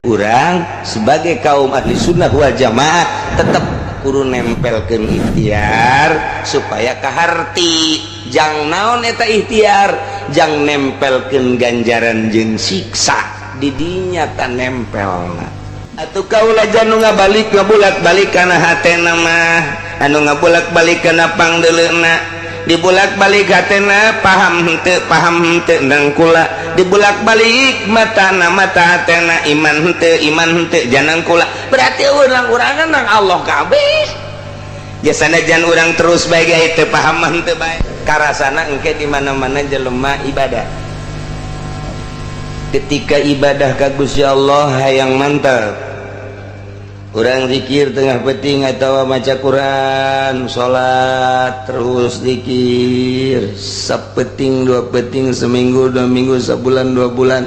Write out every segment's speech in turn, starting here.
Urang sebagai kaum ahli sunnah wal jamaah tetap kudu nempelkeun ikhtiar supaya kaharti. Jang naon eta ikhtiar? Jang nempelkeun ganjaran jeung siksa didinya ta nempelna. Atuh kaula janu ngabalik ngabulak-balik kana hatena mah, anu ngabulak-balik kana pangdeuleuna, dibulak-balik hatena, paham henteu, paham henteu nang kula, dibulak-balik matana, mata hatena, iman henteu, iman henteu janang kula. Berarti urang-urangan nang Allah kabeh jasana jan urang terus bae gae teu paham mah henteu bae. Karasana engke di mana-mana jelema ibadah, ketika ibadah ka Gusti Allah hayang mantap, urang zikir tengah peuting atau maca Quran, salat, terus zikir sapeting dua peuting, seminggu 2 minggu, sebulan 2 bulan,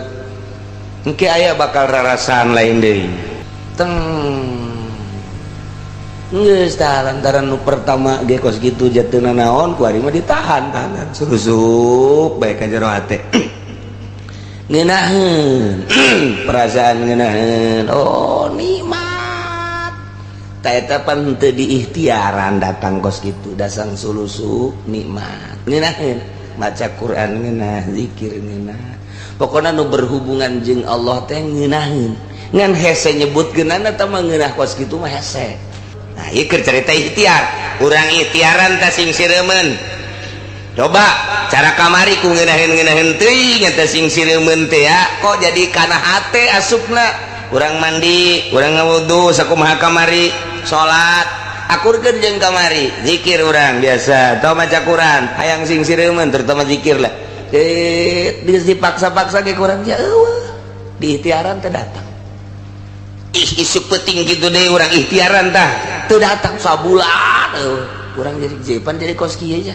engke aya bakal rarasaan lain deui. Teng geus tah, lantaran nu pertama ge kos kitu jatuhna naon, ku ari mah ditahan tahanan susup bae ka jero hate, ngeunaheun perasaan, ngeunaheun, oh nikmat. Eta pan teu diikhtiaran datang kos gitu, dasang sulusu nikmat, ngeunaheun maca Quran, ngeunah zikir, ngeunah pokoknya nu berhubungan jeung Allah teh ngeunaheun. Ngan hese nyebutkeunana eta mah, ngeunah kos kitu mah hese. Nah, ieu keur cerita ikhtiar. Urang ikhtiaran teh sing sireumeun. Coba cara kamari ku ngeunaheun ngeunaheun teuing eta sing sireumeun teh ya, kok jadi kana hate asupna. Urang mandi, urang ngawudu, sakumaha kamari salat, akurkeun jeung kamari zikir urang biasa atau maca Quran, hayang sing sireumeun, terutama zikir lah. Eh, dipaksa-paksa ge kurang ya eueuh, di ikhtiaran teh datang. Ih, isuk peuting gitu deh urang ikhtiaran tah teu datang sabulan eueuh. Urang jadi jepan jadi kos kieu aja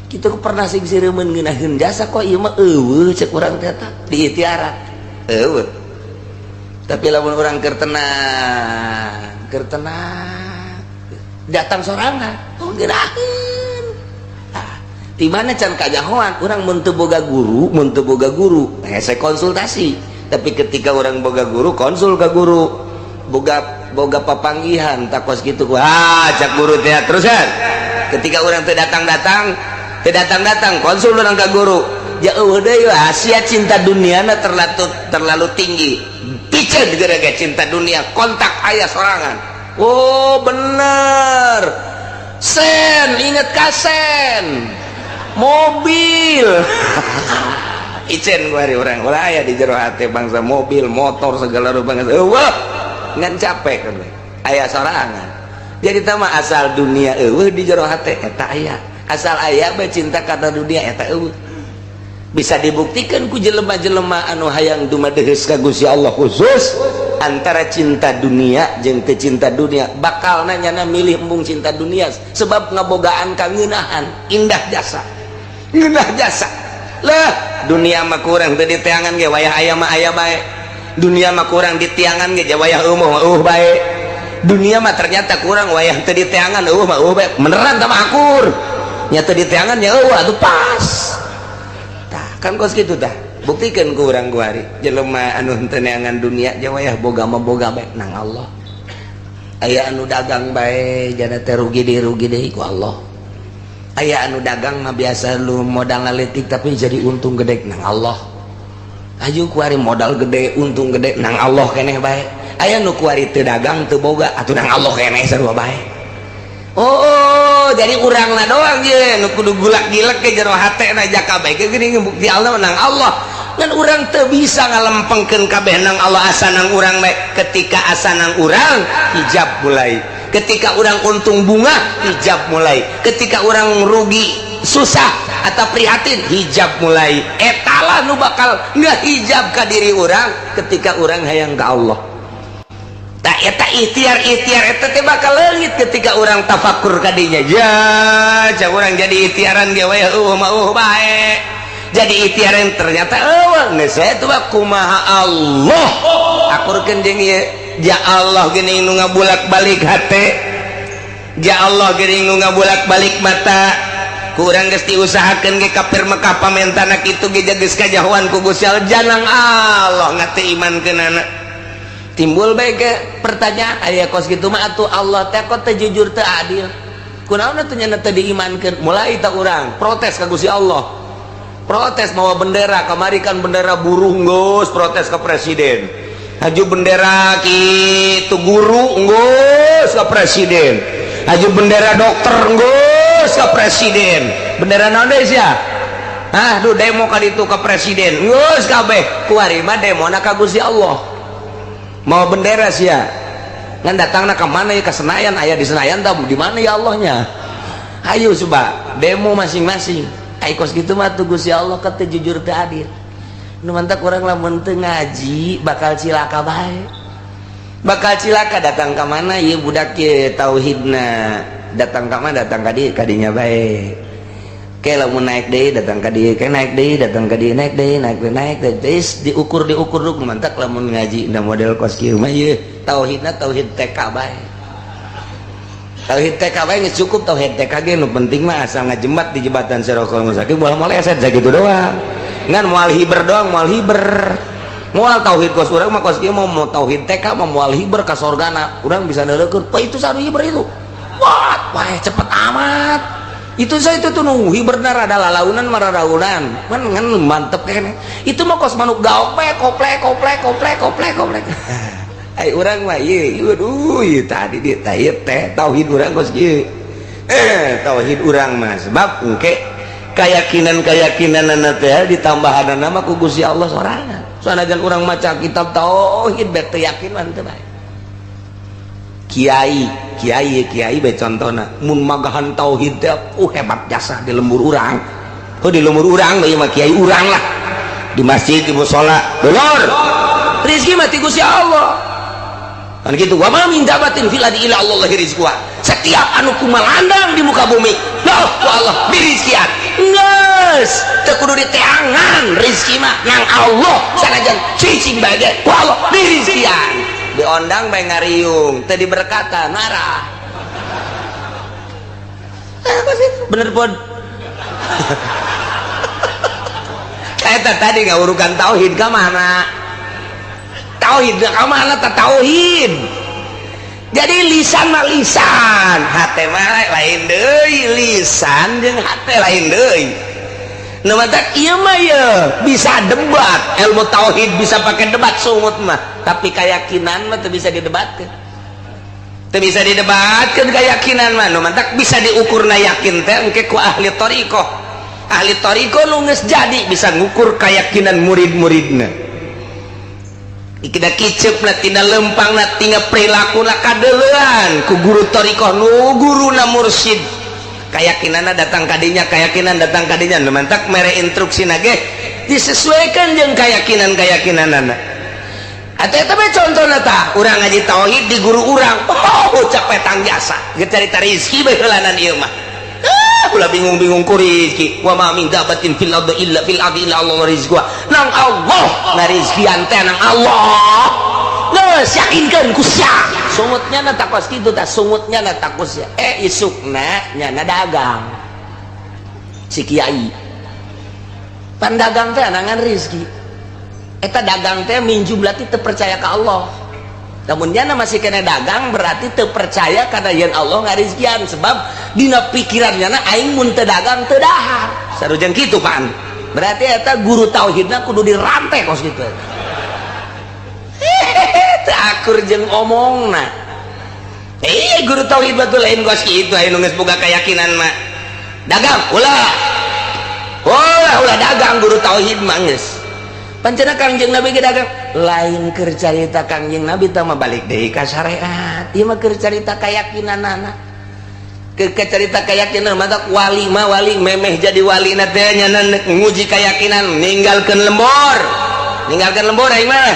kitu, pernah sing sireumeun ngeunaheun jasa, kok ieu mah eueuh, cek urang teh di ikhtiaran eueuh. Tapi lamun urang keur tenang, keur tenang, datang sorangan, oh ngeunaheun. Ah, di mana can kanyahoan urang mun teu boga guru, mun teu boga guru hese konsultasi. Tapi ketika urang boga guru, konsul ke guru, boga boga papanggihan takos gitu, ah cak guru teh terusan. Ketika urang teu datang-datang, teu datang-datang, konsul urang ke guru, ya eueuh deui. Asia cinta duniana terlalu terlalu tinggi, piceun gara-gara cinta dunia, kontak aya sorangan. Oh bener, sen inget kasen mobil icen gua hari orang ulah aya di jero hati bangsa mobil motor segala rupa, bangsa eueuh, ngan capek kan aya sorangan. Jadi tama asal dunia eueuh di jero hate eta aya, asal aya bae cinta kata dunia eta eueuh. Bisa dibuktikan ku jelema-jelema anu hayang dumadeheus ka Gusti Allah, khusus antara cinta dunia jeung teu cinta dunia, bakal nanya milih embung cinta dunia, sebab ngabogaan kangeunahan indah jasa, ngeunah jasa lah. Dunia mah kurang teu diteangan ge, wayah aya mah aya bae. Dunia mah kurang ditiangan ge, wayah eueuh mah eueuh bae. Dunia mah ternyata kurang wayah teu diteangan, eueuh mah eueuh bae. Beneran tah mah akur nya, teu diteangan ya eueuh atuh pas. Tah kan kos kitu tah, buktikan ku urang kuari jelema anu henteu neangan dunia ja wayah boga mah boga bae nang Allah. Aya anu dagang bae jana teh rugi deui, rugi deui ku Allah. Aya anu dagang mah biasa lu modal leutik tapi jadi untung gede, nang Allah. Aju kuari modal gede, untung gede, nang Allah keneh bae. Aya nu kuari teu dagang, teu boga, atuh nang Allah keneh sarua bae. Oh, jadi urang na doang ye nu kudu gulak gilek ke jero hate na jaka bae geuning bukti Allah nang Allah. Ngan urang teu bisa ngalempengkeun kabeh nang Allah, asa nang urang bae. Ketika asa nang urang, hijab mulai. Ketika urang untung bunga, hijab mulai. Ketika urang rugi, susah atau prihatin, hijab mulai. Etalah nu bakal nggak hijab ka diri urang ketika urang hayang ka Allah. Tak eta ikhtiar, ikhtiar eta teh bakal leungit ketika urang tafakur kadinya. Ya cak urang jadi ikhtiaran ge we eueuh mah eueuh bae. Jadi ikhtiaran ternyata eueuh geus eta mah kumaha Allah akurkeun jeung ieu. Ya Allah geuning nu ngabulak-balik hate, ya Allah geuning nu ngabulak-balik mata. Kurang geus diusahakeun ge kafir Mekah pamentana kitu ge geus kajahoan ku Gusti Allah, janang Allah ngate iman keunana. Timbul bae ke pertanyaan, aya kos kitu mah atuh Allah teh kok teu jujur, teu adil, kunaon atuh nya teu diimankeun? Mulai tak urang protes ka Gusti Allah, protes mawa bendera. Kamari kan bendera buruh, geus protes ke presiden. Haju bendera kitu guru, geus ke presiden. Haju bendera dokter, geus ke presiden. Bendera naon deui sia? Ah, duh, demo ka ditu ke presiden, geus kabeh. Kuari mah demona ka Gusti Allah mawa bendera sia. Ngan datangna ka mana ya? Ke Senayan. Aya di Senayan tah di mana ya Allahnya? Ayo coba demo masing-masing. Ai kos kitu mah tuh Gusti Allah teu jujur, teu adil. Nu mantak urang lamun teu ngaji bakal cilaka bae, bakal cilaka. Datang ka mana ieu budak ye tauhidna? Datang ka mana? Datang ka dieu, ka dinya bae. Kayak lamun naik deui, datang ka dieu, kayak naik deui, datang ka dieu, naik deui, naik deui, naik deui, terus diukur, diukur. Duk mantak lamun ngaji na model kos kieu mah ieu tauhidna tauhid TK bae, tauhid TK bae geus cukup. Tauhid TK ge nu penting mah asal ngajembat di jembatan Siratal Mustaqim, moal moleset, sakitu doang. Ngan moal hiber doang, moal hiber, moal tauhid kos urang mah kos kieu mau mau tauhid TK mah moal hiber ka sorgana. Urang bisa neureukkeun, "Wah, itu sanu hiber itu, wah wah, cepet amat itu." Saya itu tuh nunggu hiberna rada lalaunan, mararaunan man, ngan mantep kene. Itu mah kos manuk gaok bae, koplek koplek koplek koplek koplek. Ai urang mah ieu, waduh, ieu tadi dia teh ieu teh tauhid urang kos kieu. Tauhid urang mah sebab engke keyakinan-keyakinan teh ditambahan nama ku Gusti Allah sorangan. Sanajan urang maca kitab tauhid bete yakin mah teu bae. Kiai kiai kiai bae contohna, mun magahan tauhid teh hebat jasa di lembur urang. Oh, di lembur urang ieu mah kiai urang lah, di masjid, di musola. Dulur, rezeki mah ti Gusti Allah kan gitu. Wa ma min dabatin fil ardi illa Allahi rizquha. Setiap anu kumalandang di muka bumi, lah ku Allah dirizkian. Geus teu kudu diteangan, rezeki mah nang Allah. Sanajan cicing bae ge ku Allah dirizkian. Diondang bae ngariung, teu diberkatan marah. Eh, bener pun eta tadi ngawurukan tauhid ka mana? Tauhid ka mana ta tauhid? Jadi lisan mah lisan, hate mah lain deui. Lisan jeung hate lain deui. Nu matak ieu mah ye bisa debat ilmu tauhid, bisa pakai debat sungut mah, tapi keyakinan mah teu bisa didebatkeun, teu bisa didebatkeun keyakinan mah. Nu matak bisa diukurna yakin teh engke ku ahli thariqah. Ahli thariqah nu geus jadi bisa ngukur keyakinan murid-muridna. Kita kicep na tina lempang na, tina perilaku na, kadeuleuan ku guru thariqah nu guruna mursyid. Keyakinanna datang kadinya, keyakinan datang kadinya. Nu mantak mere instruksi ge disesuaikan jeung keyakinan-keyakinanana. Atau eta bae contohna tah, urang ngaji tauhid di guru urang, oh, capek tang jasa geus carita rezeki bae heulanan ieu mah. Ah, ulah bingung-bingung ku rezeki. Wa ma min dabatin fil ardi illa fil ardi illa Allah rizquha. Nang Allah ngarizkian teh, nang Allah. Geus yakinkeun ku sia. Sungutnya na takos kitu tah, sungutnya na takos sia. Eh, isukna nyana dagang si kiai. Pan dagang teh nangan rezeki. Eta dagang teh minjum, berarti teu percaya ka Allah. Namun nyana masih kena dagang, berarti teu percaya karena yen Allah ngarizkian, sebab dina pikiran nyana, aing mun teu dagang teu dahar. Sarujeng kitu pan. Berarti eta guru tauhidna kudu dirantai kos kitu. Hehehe, teu akur jeung omongna. Eh, guru tauhid batu lain kos kitu. Aya nu geus boga keyakinan mah dagang ulah, ulah, ulah dagang. Guru tauhid mah geus pancena Kangjeng Nabi ge dagang. Lain keur carita Kangjeng Nabi tah mah, balik deui ka syariat. Ieu mah keur carita keyakinanana, ke carita keyakinan. Mata wali mah, wali memeh jadi wali na teh nya nguji keyakinan, ninggalkeun lembur, ninggalkeun lembur. Aing mah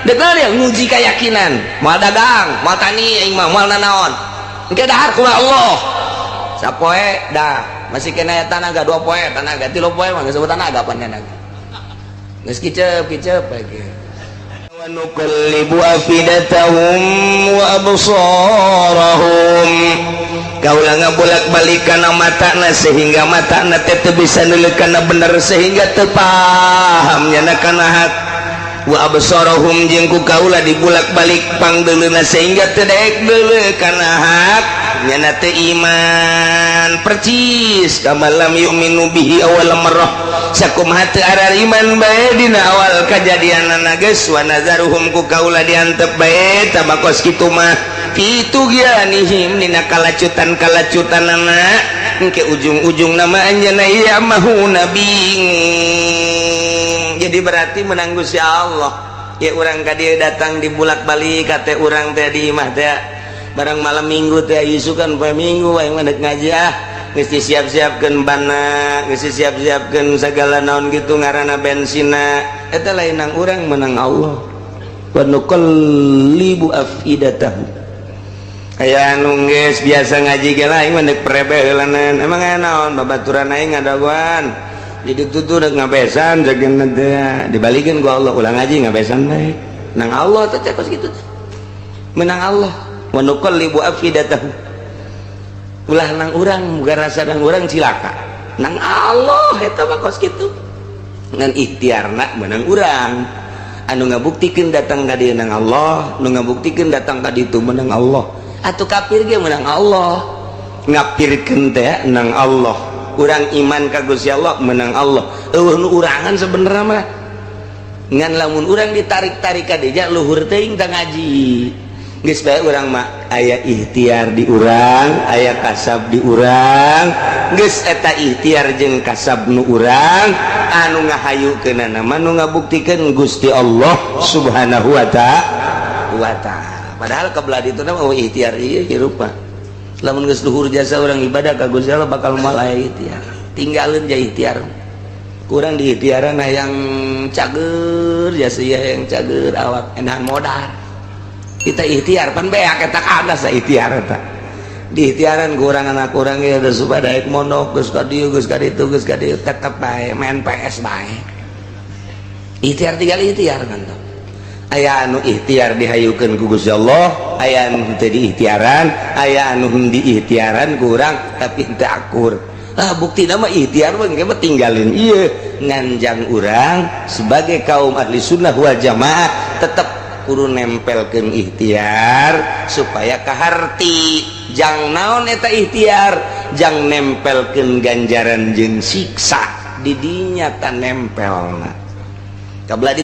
dek ya nguji keyakinan, moal dagang, moal tani, aing mah moal nanaon, engke dahar kumaha Allah. Sapoe dah masih kena tanaga, 2 poe tanaga, 3 poe mah geus tanaga pan naga geus kicep kicep lagi. Wa nuqallibu afidatahum wa absarahum. Kaula ngabolak-balik kana matana sehingga matana teh teu bisa neuleuk kana bener, sehingga teu paham nyana kana hak. Wa absarahum, jeung ku kaula dibulak-balik pangdeuleuna sehingga teu daek deuleu kana hak, nyana teu iman. Percis kama lam yu'minu bihi awal marrah, sakumaha teu arariman bae dina awal kajadianana geus. Wa nazaruhum, ku kaula diantep bae tama kos kitu mah, fi tughyanihim, dina kalacutan-kalacutanana. Engke ujung-ujung nama anjeunna ya'mahuna, bingung. Jadi berarti menang Gusti Allah ya. Urang ka dieu datang dibulak-balik kate urang teh di imah teh barang malam Minggu teh, isukan poe Minggu aing mah ngaji ah, geus disiap-siapkeun bana, geus disiap-siapkeun segala naon gitu ngaranna bensina. Eta lain nang urang, menang Allah. Wa nuqallibu afidatahum. Aya anu geus biasa ngaji ge lah, aing mah deuk prebe heulanan. Emang aya naon? Babaturan aing ngadagoan jadi tutu rek ngabesan jagan teh, dibalikeun ku Allah, ulang ngaji ngabesan bae. Nang Allah teh kos kitu teh, menang Allah. Wa nuqallibu afidatahum, ulah nang urang, muga rasa nang urang cilaka, nang Allah eta mah kos kitu. Ngan ikhtiarna menang urang. Anu ngabuktikeun datang ka dieu nang Allah, nu ngabuktikeun datang ka ditu menang Allah. Atuh kafir ge menang Allah, ngapirkeun teh nang Allah. Urang iman ka Gusti Allah menang Allah, eueuh nu urangan sebenarnya mah. Ngan lamun urang ditarik-tarik ka dinya, luhur teuing tah ngaji. Geus bae urang mah aya ikhtiar di urang, aya kasab di urang. Geus eta ikhtiar jeung kasab nu urang, anu ngahayukeunana mah nu ngabuktikeun Gusti Allah Subhanahu wa ta'ala. Padahal kebelah ditu mah ikhtiar ieu hirup mah. Lamun geus luhur jasa urang ibadah ka Gusti Allah, bakal moal aya ikhtiar. Tinggalin ja ikhtiar. Kurang di ikhtiaran yang cager jasa ieu, yang cager awak, enahan modal. Kita ikhtiar pan beak eta kada sa ikhtiar eta. Di ikhtiaran kurang anak kurang ya geus supaya daek mondok, geus ka dieu, geus ka ditu, geus ka dieu, tetep bae main PS bae. Ikhtiar tinggal ikhtiar kan tuh. Aya anu ikhtiar dihayukeun ku Gusti Allah, aya anu henteu diikhtiaran, aya anu diikhtiaran kurang tapi henteu akur. Ah, bukti nama ikhtiar mah engke mah tinggalin ieu. Nganjang urang sebagai kaum ahli sunnah wal jamaah tetep kudu nempelkeun ikhtiar supaya kaharti jang naon eta ikhtiar, jang nempelkeun ganjaran jeung siksa didinya ta nempelna kabelah.